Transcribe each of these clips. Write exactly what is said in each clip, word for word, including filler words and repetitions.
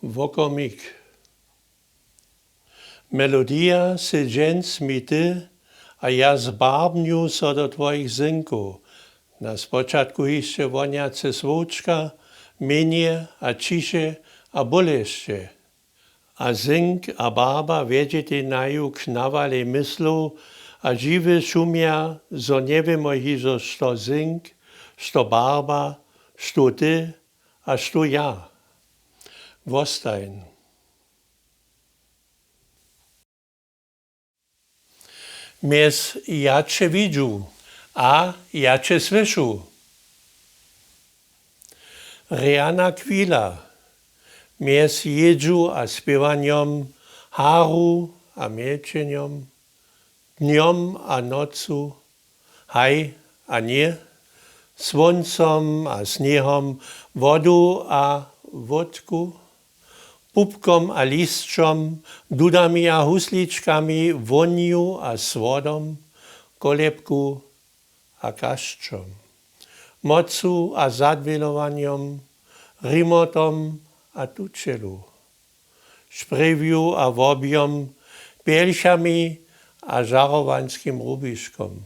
Wokomik. Melodija sy dźens mi ty, a ja zbarbnju so do twojich zyńkow. Na spočatku hišće wonjace słowčka, mjenje a ćiše a bólesće. A zyńk a barba wjedźetej naju k nawalej myslow a žiwy šumja, zo njewěmoj hižo, što zyńk, što barba, što ty a što ja. Wostajń. Mjez ja će widźu a ja će słyšu. Rjana chwila. Mjez jědźu a spěwanjom, haru a mjelčenjom, dnjom a nocu, haj a ně, słóncom a sněhom, wodu a wódku, pupkom a lisćom, dudami a husličkami, wonju a słodom, kolebku a kašćom, mocu a zadwělowanjom, rimotom a tučelu, šprjewju a łobjom, pjelchami a žarowańskim rubiškom,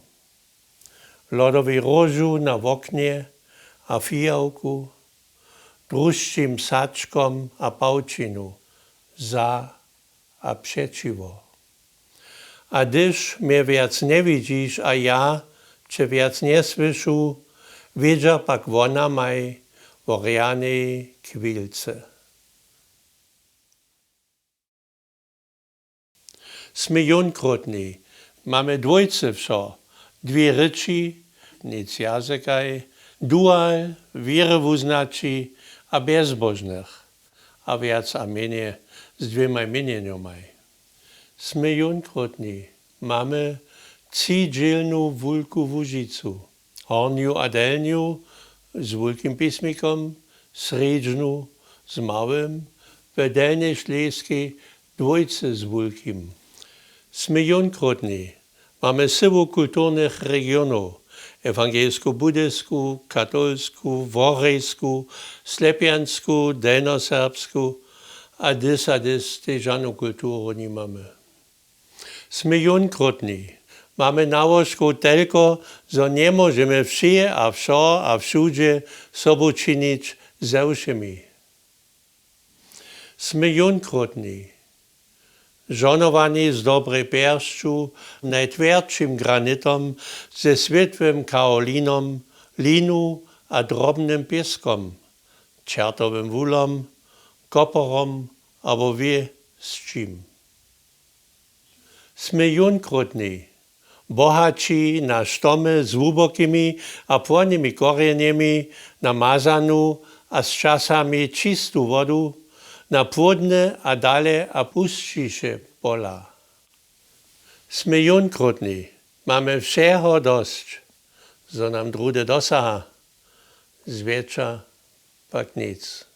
lodowej róžu na woknje a fijałku, drušćim sačkom a pawčinu, za a přećiwo. A hdyž mje wjac njewidźiš a ja će wjac njesłyšu, wědźa pak wonamaj wo rjanej chwilce. Smy jónkrótni, mamy dwójce wšo, dwě rěči, nic jazykaj, dual, wěrywuznaći a bjezbožnych, a wjac a mjenje z dwěmaj měnjenjomaj. Smy jónkrótni, mamy třidźělnu wulku Łužicu, hornju a delnju z wulkim pismikom, srjedźnu z małym, w Delnjej Šlejskej dwójce z wulkim. Smy jónkrótni, mamy syłu kulturnych regionow, ewangelsku, budysku, katolsku, worejsku, slepjansku, delnjoserbsku, a dys a dys tež žanu kulturu nimamy. Smy jónkrótni. Mamy nałožkow telko, zo njemóžemy wšě a wšo a wšudźe sobu činić ze wšěmi. Smy jónkrótni. Žonowani z dobrej pjeršću, najtwjerdšim granitom, ze swětłym kaolinom, linu a drobnym pěskom, čertowym wulom, koporom abo wě z čim. Smy jónkrótni, bohaći na štomy z hłubokimi a płonymi korjenjemi, na mazanu a z časami čistu wodu, na płódne a dale a pušćiše pola. Smy jónkrótni, mamy wšeho dosć, zo nam druhdy dosaha, zwjetša pak nic.